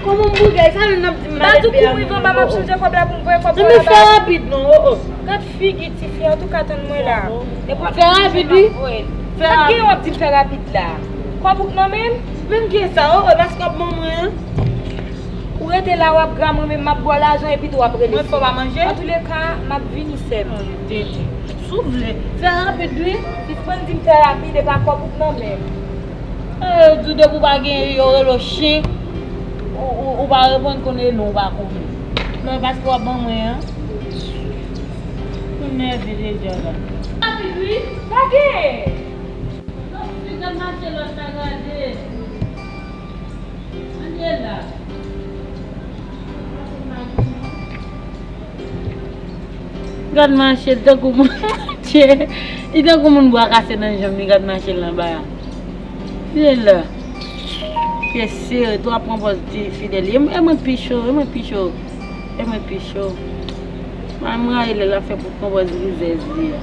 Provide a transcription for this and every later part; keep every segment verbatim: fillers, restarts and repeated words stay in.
Kòman m pou gay sa, lè n ap di m pa depi a. Mwen menm, oh, oh. Kouri anba, m ap chanje kòb la pou m voye kòb la. Men fè rapid non, oh, oh. Gad figi tifi, antouka tann mwen la. Depi w ap fè rapid, wi. Fè rapid. Sa gen w ap di m fè rapid la? Kòb ou k nan men m? Menm gen sa, oh, oh, paske w ap ban mwen an. Ou rete la, w ap gra mwen, men m ap ba w lajan epi tou w ap rele. Mwen fò pa manje? Antouleka, m ap vini, sè m. Si w vle, fè rapid, wi. Sispann di m fè rapid, e pa kòb ou k nan men m. Eh, di w depi w pa gen, yo rele w chen, ou, ou, ou pa reponn, konnen non, ou pa konnen. Men paske w ap ban mwen an. Ou nève deja la. Rapid, wi. Sa gen? Lòt fi gad mache lòt la gade. Ann ye la. Gad mache l tankou moun, Dye, li tankou moun bwa kase nan janm li, gad mache l anba a. Li la. Pye sere, tou ap pran pòz di fidèl. E, e mwen pi cho, e mwen pi cho. E mwen pi cho. Mwen, mwen rayi lè l ap fè pou pran pòz rizèz li a.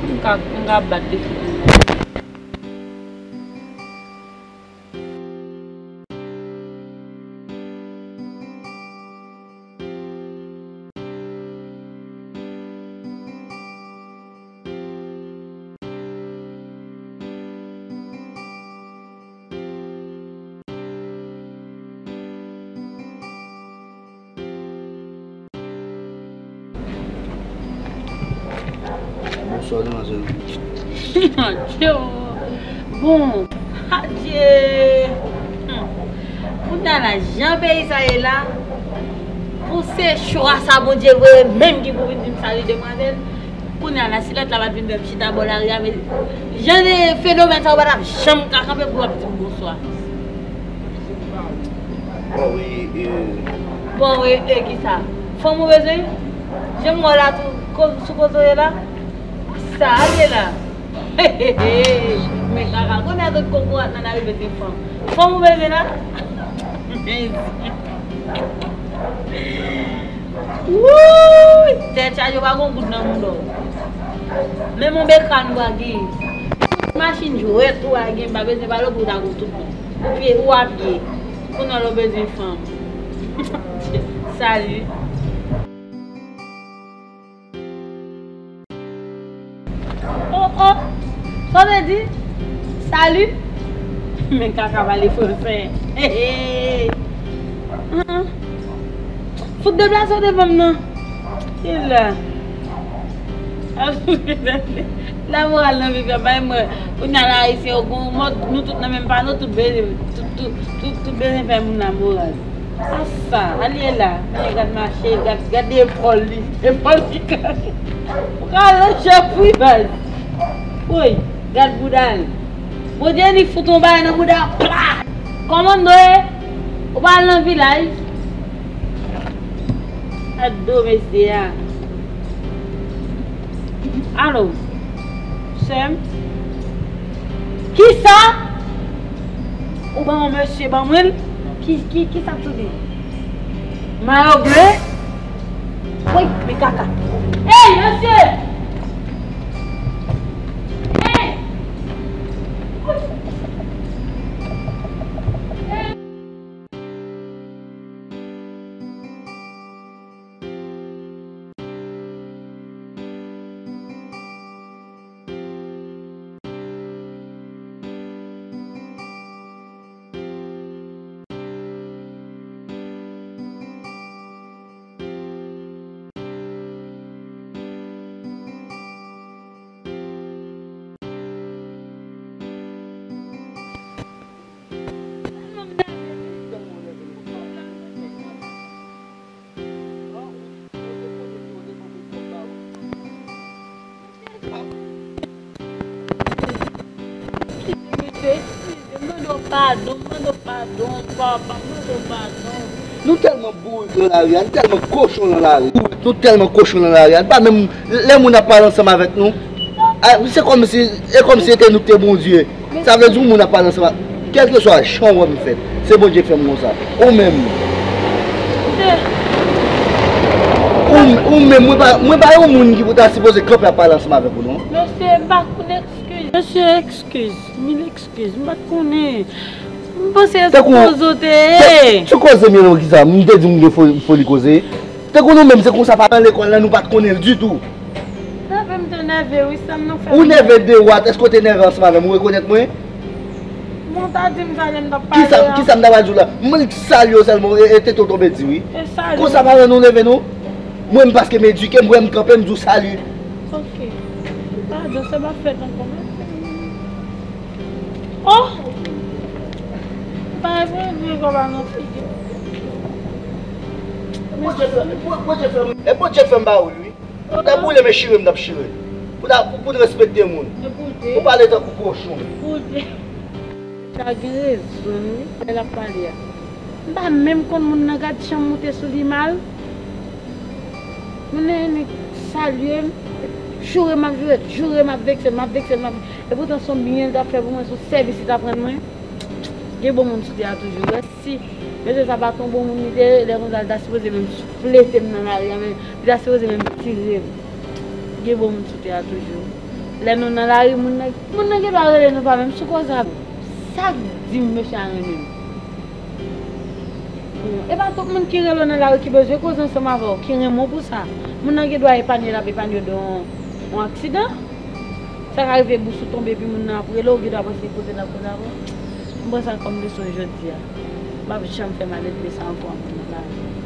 M ka, m ka bat li. Bonswa, demwazèl. Adje, o. Bon, adje. Hmm. Kounye a la, jan peyi sa ye la, pou se cho a sa Bondye voye menm ki pou vin di m sali demwazèl. Kounye a la, si lòt la pa t vin fè m chita bò lari a, men jan de fenomèn sa yo pa t ap janm ka kanpe pou ap di m bonswa. Bon, wi, e. Bon, wi, e kisa? Fanm ou bezwen? Jan m wè w la tou, ko-, sou kote w ye la? Sa l ye la? Men kaka, kounye a tout kokorat nan lari bezwen fanm. Fanm ou bezwen la? Mezi. Wouy! Tèt chaje, w pa gon goud nan mouda w. Menm yon bekàn ou pa gen. Machin jwèt ou pa gen, m pa bezwen pale w pou w ta gon tout bon. Ou pye, ou apye. Kounye a w bezwen fanm. Sali. Oh, oh! Sa w vle di? Sali? Men kaka pale fransè. Hey, hey. An, an. Fout deplase w devan m nan. Ki la? La moral nan viv la, bay mwen. Kounye a la, Ayisyen yo gon mòd, nou tout nan menm pano, tout bezwen, tout, tout, tout, tout bezwen fè moun la moral. A sa, al ye la. Men gad mache, gad, gad epòl li. Epòl li ka. Ou ka lanje wi baz. Woy, gad bouda l. Bondye li fout yon bagay nan bouda w. Pla! Kòmando ye? Ou pa al nan vilaj? Gad do mesye a. Alo. Sè m. Kisa? Ou ban yon mesye ban mwen l? Ki, ki, kisa k soti? Mayo ble? Woy, men kaka. Ey, mesye! Ey! Eskize, eskize, m mande w padon, m mande w padon, papa, m mande w padon. Nou tèlman bourik nan lari a, nou tèlman kochon nan lari. Nou tèlman kochon nan lari a, nou pa menm, lè moun ap pale ansanm avèk nou, a, se kòmsi, e kòmsi se te nou ki te Bondye. Sa vle di yon moun ap pale ansanm ak, kèlkeswa jan w wè m fèt, se Bondye k fè m konsa. Ou menm. Ou, ou menm, mwen pa, mwen pa yon moun ki pou ta sipoze kanpe ap pale ansanm avèk ou, non. Mesye, m pa konn eskiz. Mesye, eskiz. Mil eskiz. M pa t konnen. M panse se koze w te ye. Ti koze mye non ki sa? M te di m gen fo- foli koze. Tankou nou menm, se konsa pa nan lekòl la, nou pa t konnen l ditou. Nève m te nève, wi, sa m nan fè. Ou nève de wat, èske w te nève ansanm avè m, ou rekonèt mwen? Bon, ta di m sa lè m t ap pale a. Kisa m ta pral di w la? Mwen salye w sèlman, e, e tete w tonbe di, wi. E salye. Konsa paran nou leve nou? Mwen, m paske m edike, m wè m kanpe, m di w salye. Ok. Padon, se pa fèt ankò, mèsi. Oh! Pa vre, vre, kò pa nan figi. E Bondye fè m, e Bondye fè m ba ou l, wi. Ou ta boule, men chire m t ap chire. Pou ta, pou, pou n respekte moun. Ou pale tankou kochon. Sa gen rezon, wi, lè l ap pale a. M pa menm konn moun nan, gad jan m moute sou li mal. Moun nan vini salye m, joure m ap joure, joure m ap vekse l, m ap vekse l, m ap, epoutan se yon byen l t ap fè pou mwen, se yon sèvis li t ap rann mwen. Gen bon moun sou tè a toujou. Wè si mesye sa pa t yon bon moun li te ye, lè konsa li ta sipoze menm flete m nan lari a, men li ta sipoze menm tire m. Gen bon moun sou tè a toujou. Lè nou nan lari, moun nan, moun nan gen dwa rele nou pa menm sou koze a. Sa k di m mesye a renmen m? E pa tout moun ki rele w nan lari ki bezwen koze ansanm avè w, ki renmen w pou sa. Moun nan gen dwa epanye l ap epanye w de yon, yon aksidan. Sa ka rive bous ou tonbe epi moun nan ap rele w, ou gen dwa panse koze l ap koze avè w. M pran sa kòm leson jodi a. M p ap janm fè malelve sa ankò a moun nan lavi.